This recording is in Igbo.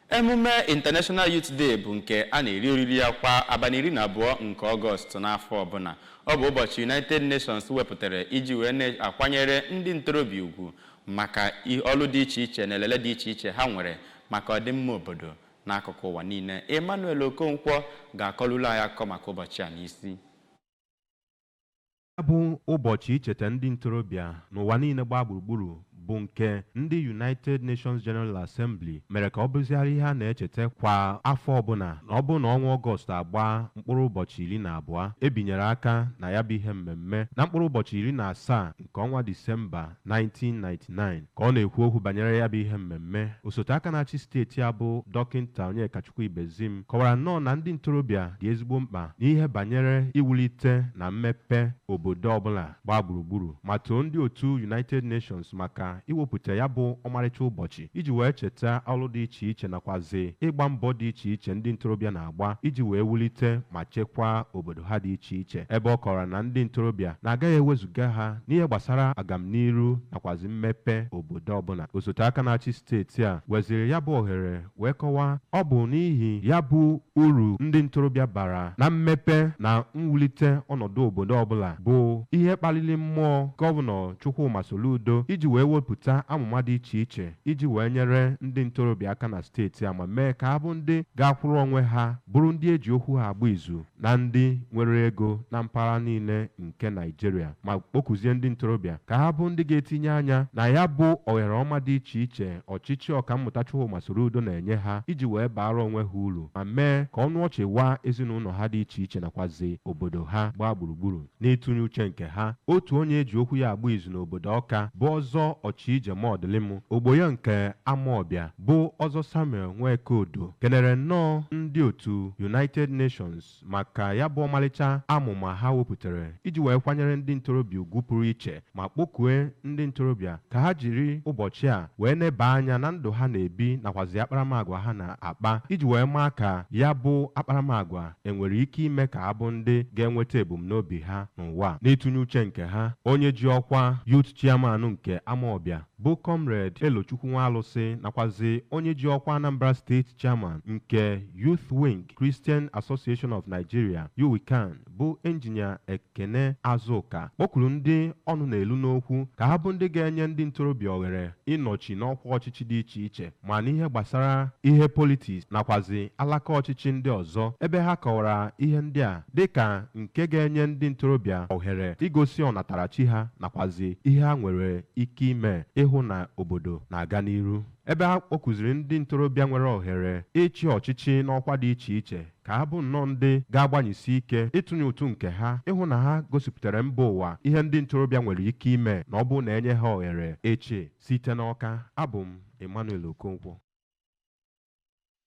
Emume International Youth Day bụ nke a na-eri oriri ya kwa abalị 12 nke Ọgọst n'afọ ọbụla. Ọ bụ ụbọchị United Nations wepụtara iji wee na-akwanyere ndị ntorobịa ugwu maka ọrụ dị iche iche na elele dị iche iche ha nwere maka ọdịmma obodo n'akụkụ ụwa niile. Emmanuel Okonkwo ga-akọrụlu anyị akụkọ maka ụbọchị a n'isi. Ya bụ ụbọchị icheta ndị ntorobịa n'ụwa niile gbaa gburugburu bụ nke ndị United Nations General Assembly mere ka ọ bụziara ihe a na-echeta kwa afọ ọbụla, na ọ bụrụ na ọnwa Ọgọst agba mkpụrụ ụbọchị 12. Ebinyere aka na ya bụ ihe mmemme na mkpụrụ ụbọchị 17 nke ọnwa Disemba 1999. Ka ọ na-ekwu okwu banyere ya bụ ihe mmemme, osote aka na-achị steeti a bụ Dọkịta Onyekachukwu Ibezim kọwara nnọọ na ndị ntorobịa dị ezigbo mkpa n'ihe banyere iwulite na mmepe obodo ọbụla gbaa gburugburu, ma too ndị otu United Nations maka iwepụta ya bụ ọmarịcha ụbọchị iji wee cheta ọrụ dị iche iche nakwazi ịgba mbọ dị iche iche ndị ntorobịa na-agba iji wee wulite ma chekwaa obodo ha dị iche iche, ebe ọ kọrọ na ndị ntorobịa na-agaghị ewezuga ha n'ihe gbasara agamniru nakwazi mmepe obodo ọbụla. Osote aka na-achị steeti a weziri ya bụ ohere wee kọwaa ọ bụ n'ihi ya bụ uru ndị ntorobịa bara na mmepe na mwulite ọnọdụ obodo ọbụla bụ ihe kpaliri mmụọ Gọvanọ Chukwuma Soludo iji wee wepụta amụma dị iche iche iji wee nyere ndị ntorobịa aka na steeti a, ma mee ka ha bụ ndị ga-akwụrụ onwe ha, bụrụ ndị eji okwu ha agba izu na ndị nwere ego na mpaghara niile nke Naịjirịa, ma kpọkuzie ndị ntorobịa ka ha bụ ndị ga-etinye anya na ya bụ ohere ọma dị iche iche ọchịchị Ọkammụta Chukwuma Soludo na-enye ha iji wee baara onwe ha uru ma mee ka ọnụ ọchị waa ezinụlọ ha dị iche iche nakwazi obodo ha gbaa gburugburu. N'ịtụnye uche nke ha, otu onye eji okwu ya agba izu n'obodo Ọka bụ Ọzọ Ọchịije Mọdụlịmụ ogboyo nke Amaọbịa bụ Ọzọ Samuel Nwekodo kenere nnọọ ndị otu United Nations maka ya bụ ọmarịcha amụma ha wepụtara iji wee kwanyere ndị ntorobịa ugwu pụrụ iche, ma kpọkue ndị ntorobịa ka ha jiri ụbọchị a wee neba anya na ndụ ha na-ebi nakwazi akparamagwa ha na-akpa, iji wee maa ka ya bụ akparamagwa enwere ike ime ka ha bụ ndị ga-enweta ebumnobi ha n'ụwa. N'ịtụnye uche nke ha, onye ji ọkwa Youth Chairman nke Amaọbịa bụ Comrade Elochukwu Nwalụsị nakwazi onye ji ọkwa Anambra State Chairman nke Youth Wing Christian Association of Nigeria, YUWHCAN, bụ Injinia Ekene Azụka kpọkwuru ndị ọnụ na-elu n'okwu ka ha bụ ndị ga-enye ndị ntorobịa ohere ịnọchi n'ọkwa ọchịchị dị iche iche, ma n'ihe gbasara ihe politiks nakwazi alaka ọchịchị ndị ọzọ, ebe ha kọwara ihe ndị a dịka nke ga-enye ndị ntorobịa ohere igosi ọnatarachi ha nakwazi ihe ha nwere ike ime ịhụ na obodo na-aga n'iru, ebe ha kpọkụziri ndị ntorobịa nwere ohere ịchị ọchịchị n'ọkwa dị iche iche ka ha bụ nnọọ ndị ga-agbanyesi ike ịtụnye ụtụ nke ha ịhụ na ha gosipụtara mba ụwa ihe ndị ntorobịa nwere ike ime na ọ bụ na enye ha ohere ịchị. Site n'Ọka, abụ m Emmanuel Okonkwo.